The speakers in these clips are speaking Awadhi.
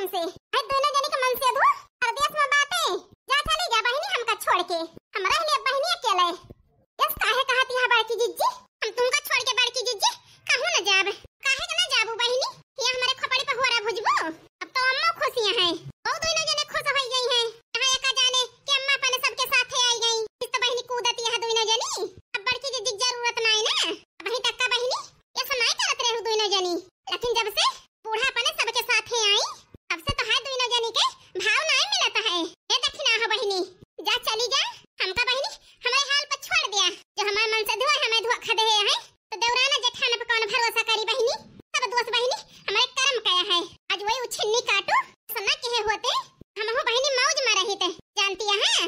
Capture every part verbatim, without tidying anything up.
से। है दोनों जनी के मन से धो, परदेस में बाटे। जा चली जा बहिनी हमका छोड़ के। हम रह ले बहिनी अकेले। यस काहे कहत यहाँ बड़की जिज्जी? हम तुमका छोड़ के बड़की जिज्जी कहूँ न जाब। काहे के न जाबू बहिनी? ये हमारे खोपड़ी पे हुआरा भुजबू? अब तो अम्मा खुशियाँ हैं। वो दोनों जने खुश हो गई हैं। कहाँ एका जाने कि अम्मा अपने सबके साथे आई गई। इस तो बहिनी कूदत यहाँ दोनों जनी। अब बड़की जिज्जी की जरूरत ना है ना। अब वहीं तक का बहिनी, ये सब नहीं करत रहे हो दोनों जनी। लेकिन जब से बूढ़ा अपने सबके साथे आई, तब से तो है दोनों जनी के भाव नहीं मिलत है। ये दखिना हो बहिनी, जा चली जा। हमका बहिनी हमारे हाल पर छोड़ दिया। जो हमारे मन से धुआ हमें धोखा दे है, तो देवराना जेठाना पे कौन भरोसा करी बहिनी? सब दोस्त बहिनी हमारे कर्म कया है। आज वही उछिन्नी काटू, सन्ना कहे होते हम हो बहिनी मौज में रहित, जानती है।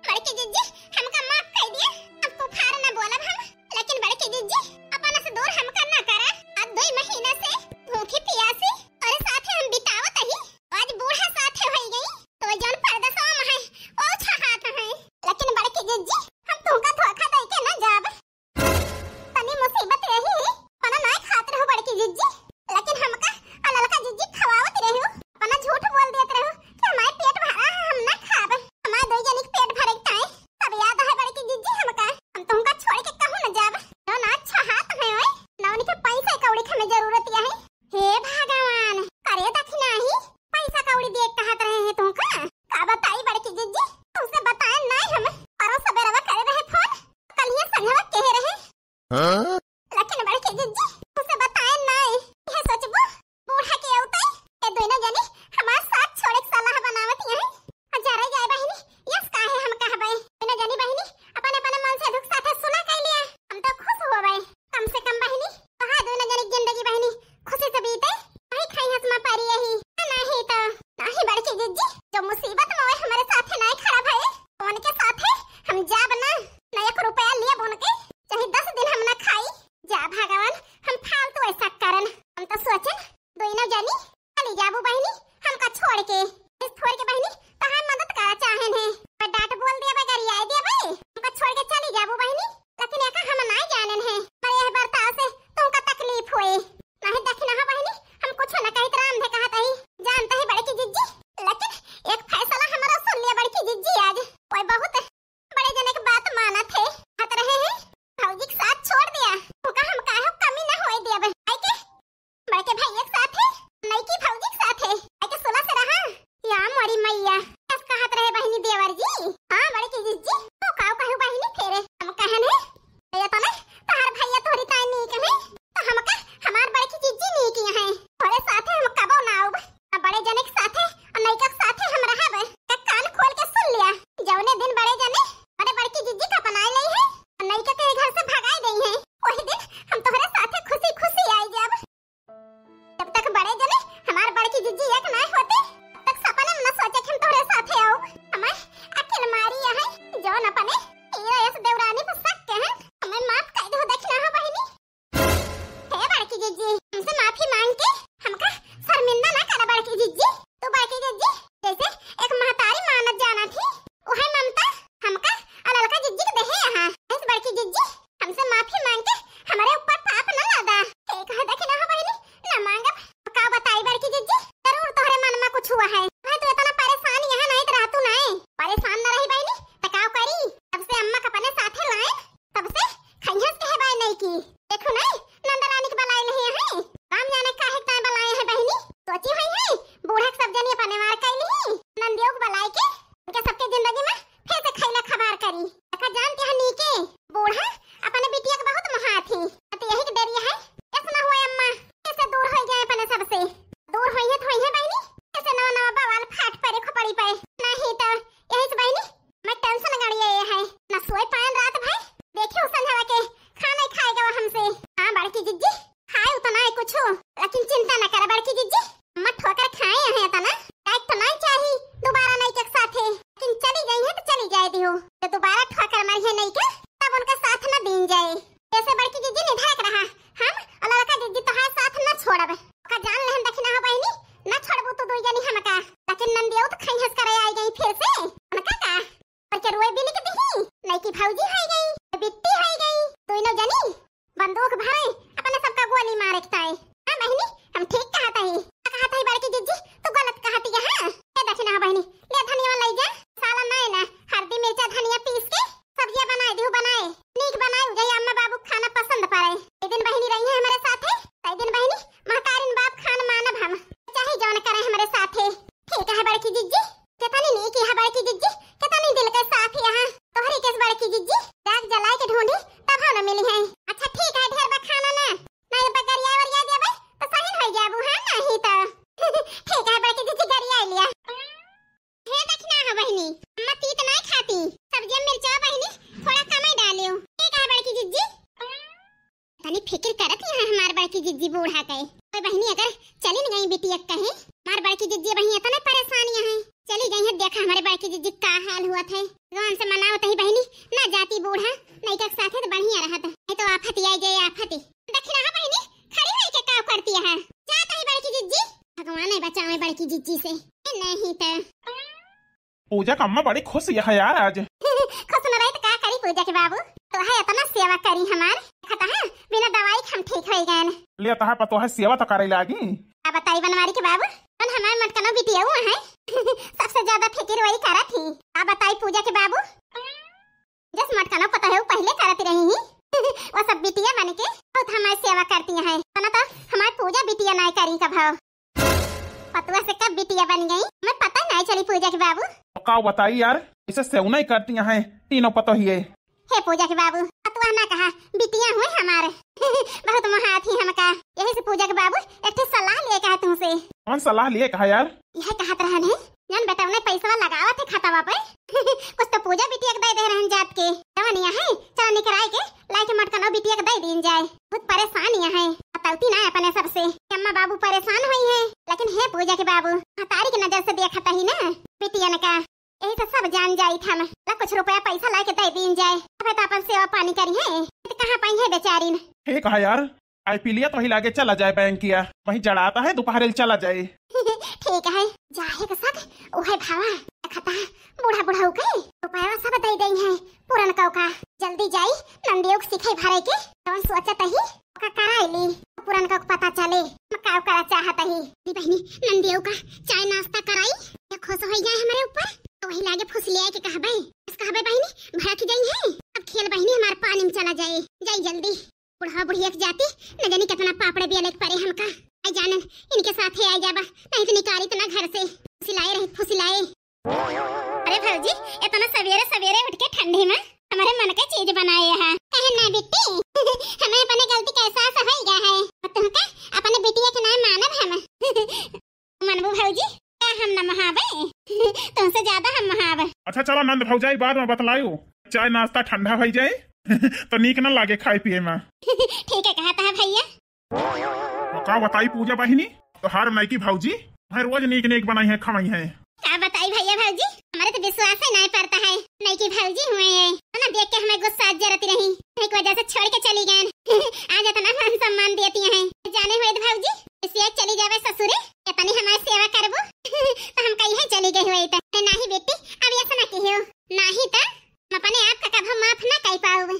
बड़की जिज्जी, हमका माफ कर दिया, अब कुफार न बोलब हम, लेकिन बड़की जिज्जी, अपना से दूर हमका न करा। आज दो महीना से भूखी पियासी और साथे हम बितावत ही, आज बूढ़ा साथे हो गई, तो जौन परदेसवा में है, ओ छहात है। लेकिन बड़की जिज्जी, हम तुमका धोखा दे के न जाब। तनी मुसीबत रही, खाना नाय खात रहो बड़की जिज्जी, लेकिन हमका आ ललका जिज्जी खवावत रहो। अपना झूठ बोल देत रहो कि हमारे पेट भरा है, हम ना खाब। हमारे दो जनी के पेट भरे के ताई। तब याद है बड़की जिज्जी हमका, हम तुमका छोड़ के कहूँ न जाब। जो ना अच्छा हाथ है ओए, ना उनके पैसे कौड़ी के हमें जरूरत है। हे भगवान, करे दखिना ही, पैसा कौड़ी दे कहत रहे हैं तुमका। का बताई बड़की जिज्जी, तुमसे बताए नाय हम, परो सबेरवा करे रहे फोन, कलिया संझवा कहे रहे। हाँ? लेकिन बड़की जिज्जी, तुमसे बताए नाय, यह सोचबो, बूढ़ा के औते, ये दोनों जने हमार साथ छोड़े के सलाह बनावत हैं। आ जरा जाए बहिनी, यस काहे हम कहबे, दोनों जनी बहिनी, अपन अपन मन से दुख साथे सुना कर लिया, हम तो खुश होबे। कम से कम बहिनी, तोहार दोनों जनी के जिंदगी बहिनी खुशी से बीते, वही खाई हंसमा पारी यही। नहीं तो, नहीं बड़की जिज्जी, जो मुसीबत में वे हमारे साथे नहीं खड़ा भए, उनके साथे हम जाब ना, ना एक रुपया लिए उनके, चाहे दस दिन हम ना खाई। जा भगवान, हम फालतू ऐसा करन, हम तो सोचन, दोनों जनी चली जाबू बहिनी, हमका छोड़ के। इस छोड़ के बहिनी, तहार मदद करा चाहेन है। पर डांट बोल दिया बे, गरियाए दिया बे, हमका छोड़ के चली जाबू बहिनी। लेकिन एका हम नाय जानन है, पर यह बर्ताव से तुमका तकलीफ होए। नहीं दखिना हो बहिनी, हम कुछ न कहित राम धे कहत ही, जानत ही बड़की जिज्जी। लेकिन एक फैसला हमारा सुन लिया बड़की जिज्जी आज। कोई बहुत बड़े जने के बात मानत है, कहत रहे हैं, भौजी के साथ छोड़ दिया, उनका हम काहे कमी ना होए देब। आई के बड़के भैया के साथ है, नईकी भौजी के साथ है, आई के सुला से रहा। या मोरी मैया, कस कहत रहे बहिनी देवर जी। हाँ बड़की जिज्जी, तू काऊ कहू बहिनी फेरे? हम कहन है, ये तो ना, तहार भैया तोहरी ताई नीक है, तो हमका हमार बड़की जिज्जी नीक है, तोहरे साथे हम कबो ना आउब। आ बड़े जने के साथे और नईका के साथे हम रहब। का कान खोल के सुन लिया, जौने दिन बड़े जने बड़े बड़की जिज्जी का बनाए लई है और नईका के घर से भगाए गई है, वही दिन हम तोहरे साथे खुशी खुशी आई जाब। जब तक बड़े जने हमार बड़की जिज्जी एक ना होते, तब तक सपने में न सोचे कि हम तोहरे साथे आओ। हमें अकिल मारी है, जौन अपने हीरा यस देवरानी पर शक के हैं, हमें माफ कर दो, दखिना हो बहिनी। हे बड़की जिज्जी, हमसे माफी मांग के हमका शर्मिंदा ना करा बड़की जिज्जी। तू बड़की जिज्जी जैसे एक महतारी मानत जाना थी, उहे ममता हमका आ ललका जिज्जी के देहे यहाँ। इस बड़की जिज्जी, हमसे माफी मांग के हमारे ऊपर पाप न लादा। हे कहा दखिना हो बहिनी, न मांगब। का बताई बड़की जिज्जी, जरूर तोहरे मन में कुछ हुआ है, वह तू इतना परेशान यहाँ नहीं रहतू नहीं। परेशान न रही बहिनी, तो का करी? तब से अम्मा का अपने साथे लाए, तब से खैहस के हेबाय नहीं की। देखो नहीं, नंदरानी के बलाए नहीं है। राम जाने काहे ताय बलाए हैं बहिनी। सोची हुई है, बूढ़ा के सब जनी अपने मार कैली। नंदियों को बलाए के उनके सबके जिंदगी में फिर से खैला खबार करी। देखा जानती है नीके, बूढ़ा अपने बिटिया के बहुत महात ही। तो यही के डरिया है, ऐसा ना हुआ अम्मा, कैसे दूर हो गए अपने सबसे। दूर होई है तो होई है बहिनी, ऐसे नवा नवा बाबा बूढ़ा कहे। ओए बहिनी, अगर चली न गई बिटिया कहे, हमार बड़की जिज्जी बहिनी इतने परेशानियां हैं, चली गई है, देखा हमारे बड़की जिज्जी का हाल हुआ थे। भगवान से मनाओ तही बहिनी, ना जाती बूढ़ा, नहीं तो साथे तो बढ़िया रहत, नहीं तो आफत आई जाए आफत। देखी ना बहिनी, खड़ी होई के का करती है, जात ही बड़की जिज्जी। भगवान ही बचावे बड़की जिज्जी से, ए नहीं तो। पूजा का अम्मा बड़ी खुश यह यार आज। खुश न रही तो का करी पूजा के बाबू, तो है इतना सेवा करी हमार, देखता है बिना दवाई के हम ठीक हो गए। ले तहा पतोह सेवा तो करे लागी। का बताई बनवारी के बाबू, कौन हमार मटकनो बिटिया हुआ है। सबसे ज्यादा फिक्र वही करा थी। का बताई पूजा के बाबू, जस मटकनो पतोह पहले करत रही ही, वो सब बिटिया बन के बहुत हमारी सेवा करती हैं। ना तो हमारी पूजा बिटिया नाय करी कभो। पतुआ से कब बिटिया बन गई, मैं पता नहीं चली पूजा के बाबू। तो का बताई यार, इसे सेव नहीं करती हैं तीनों पतोहिए। हे पूजा के बाबू, पतुआ ना कहा, बिटिया हुए हमारे। बहुत मोहात ही हमका, यही से पूजा के बाबू एक ठे सलाह लिए कहा तुमसे। कौन सलाह लिए कहा यार? यह कहत रहन है, जन बेटवने पैसवा लगावत है खतवा पे, कुछ तो पूजा बिटिया के दे दे रहन जात के। जवन यह है, चला निकराए के, लाई के मटकनो बिटिया के दे दीन जाए। बहुत परेशान यह है, बतौती ना अपने सबसे। अम्मा बाबू परेशान हुई है, लेकिन हे पूजा के बाबू, महतारी के नजर से देखत ही ना बिटियन का, यही तो सब जान जाई था ना। ला कुछ रुपया पैसा ला के दे दीन जाए, अब तो अपन सेवा पानी करी है, तो कहाँ पाई है बेचारी न। हे कहा यार, आई पीलिया तो वही लागे चला जाए बैंक किया, वहीं जड़ाता है, दोपहर चला जाए। ठीक है, जाए के साथ उहे भावा, देखता है, बूढ़ा बूढ़ा हो गए, रुपया सब दे दे है, पुरन का का, जल्दी जाई, नंदियों के सिखाई भरे के, कौन सोचत ही, ओका कराई ली, पुरन का पता चले, हम का करा चाहत ही। दी बहिनी, नंदियों का चाय नाश्ता कराई, या खुश हो जाए हमारे ऊपर, तो वही लागे फुसलिया के कहबे, बस कहबे बहिनी, भड़क जाई है, अब खेल बहिनी हमारे पानी में चला जाए, जाई जल्दी। बुढ़वा बुढ़िया के जाती, न जानी कितना पापड़े बिया लेके परे हमका। आई जानन, इनके साथ ही आई जाबा, नहीं तो निकाली तो ना घर से। फुसिलाए रही, फुसिलाए। अरे भौजी, इतना सवेरे सवेरे उठ के ठंडी में हमारे मन के चीज बनाए है। कहे ना बिट्टी, हमें अपने गलती का एहसास हो गया है। और तुमका अपने बिटिया के नाम मानब हम। मनबू भौजी, का हम न महाबे? तुमसे ज्यादा हम महाब। अच्छा चलो नंद भौजाई, बाद में बतलायू, चाय नाश्ता ठंडा हो जाए तो नीक न लागे खाए पिए में। ठीक है कहता है भैया। तो का बताई पूजा बहिनी, तोहार नईकी भौजी हमें रोज नीक नीक बनाई है, खवाई है। का बताई भैया भौजी, हमारे तो विश्वास ही नहीं पड़ता है, नईकी भौजी हुए है तो ना देख के हमें गुस्सा जरती रही, एक वजह से छोड़ के चली गए। आज इतना मान सम्मान देती हैं, जाने हुए तो भौजी, इसे चली जावे ससुरे, इतनी हमारी सेवा करबो तो हम कहीं चली गई हुई तो। नहीं बेटी, अब ऐसा ना कहियो, नहीं तो हम अपने आप का कभी माफ ना कर पाओ।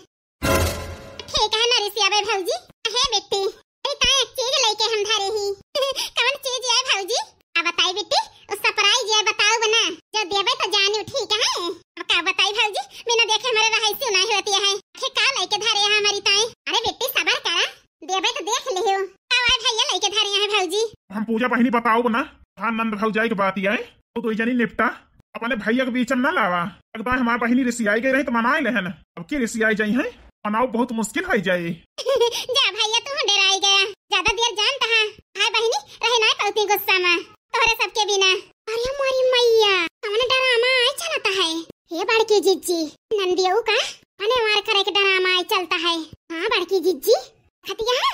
ठीक है ना रिसियाबे भौजी। हे बेटी, ए काहे एक चीज लेके हम धरे ही। कौन चीज है भौजी? अब बताई बेटी, उ surprise है, बताओ बना। जो देबे तो जानू, ठीक है। अब का बताई भौजी, बिना देखे हमारे रहाई से नहीं होती है। आखिर का लेके धरे है हमारी ताई? अरे बेटी सबर करा, देबे तो देख लियो। का है भैया लेके धरे है भौजी? हम पूजा बहिनी बताओ बना। हाँ नंद भौजाई के बात ये है, तो दो जनी निपटा। अपने भैया के बीच में ना लावा। एक बार हमार बहिनी रिसियाई गई रही तो मनाए लेहन, अब की रिसियाई जाई है, मनाओ बहुत मुश्किल हो जाए। जा भैया, तू डराई गया, ज्यादा देर जानता है। हाय बहिनी, रहे ना पौती गुस्सा में तोहरे सबके बिना। अरे हमारी मैया, कौन ड्रामा आए चलता है? हे बड़की जिज्जी, नंदियो का मने मार करे के ड्रामा आए चलता है। हाँ बड़की जिज्जी, खतिया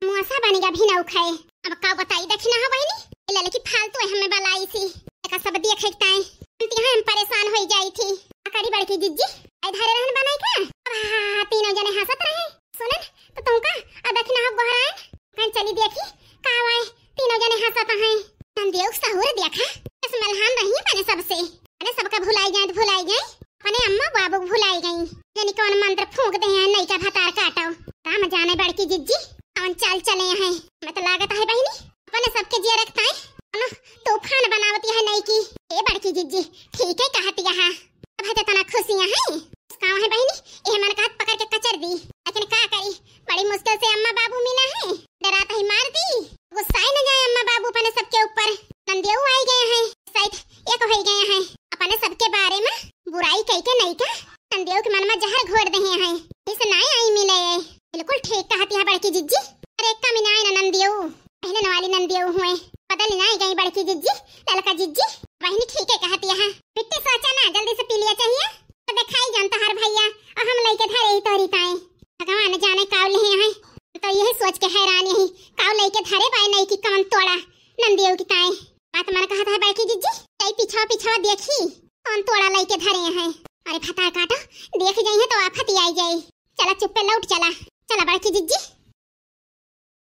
मुआसा बनेगा भी ना उखाए। अब का बताई दखिना हो बहिनी, ए ललकी फालतू है हमें बलाई सी। एका सब देखे ताई, अंतिहा हम परेशान होई जाई थी। अकड़ी बड़की जिज्जी, ए धरे रहन बनाई का? अब हा, हा, हा, तीनों जने हंसत रहे। सुनन तो तुमका आ दखिना हो गोहरान, कहीं चली देखी का वाए तीनों जने हंसत हैं। नंदियो सहूर देखा, इस मलहान रही अपने सबसे, अरे सबका भुलाई जाए तो भुलाई जाए। अपने अम्मा बाबू के भुलाई गई, जानी कौन मंत्र फूंक दे हैं, नईका भतार काटो। राम जाने बड़की जिज्जी, कौन चाल चले हैं। मैं तो लागत है बहिनी, अपने सबके जिया रखता है, कौनो तूफान बनावती है नईकी। ए बड़की जिज्जी, ठीक है कहती है, अब है तो इतना खुशियां हैं। गाँव है बहिनी, ये मन का हाथ पकड़ के कचर दी, लेकिन का करी, बड़ी मुश्किल से अम्मा बाबू मिला है, डरात ही मार दी। गुस्साए न जाए अम्मा बाबू अपने सबके ऊपर। नंदियो आई गए हैं, शायद एक हो गए हैं। अपने सबके बारे में बुराई कह के नईका नंदियो के मन में जहर घोर दे हैं, इस नाय आई मिले। बिल्कुल ठीक कहती है बड़की जिज्जी। अरे कमी नाय ना नंदियो, पहले न वाली नंदियो हुए, बदल नाय गई बड़की जिज्जी, ललका जिज्जी। बहिनी ठीक है कहती है, बिट्टी सोचा ना, जल्दी से पी लिया चाहिए। तो दिखाई जानता हर भैया, और हम लइके धरे ही तोरी ताए। भगवान जाने काव लिहे हैं, तो यही सोच के हैरान यही, काव लइके धरे बाय नइकी कवन तोड़ा नंदियो की ताई। बात मन कहत है बड़की जिज्जी, तई पिछवा पिछवा देखी कवन तोड़ा लइके धरे हैं। अरे भतार काटो, देख जइहे तो आफत आई जाई। चला चुप्पे लौट चला। चला बड़की जिज्जी,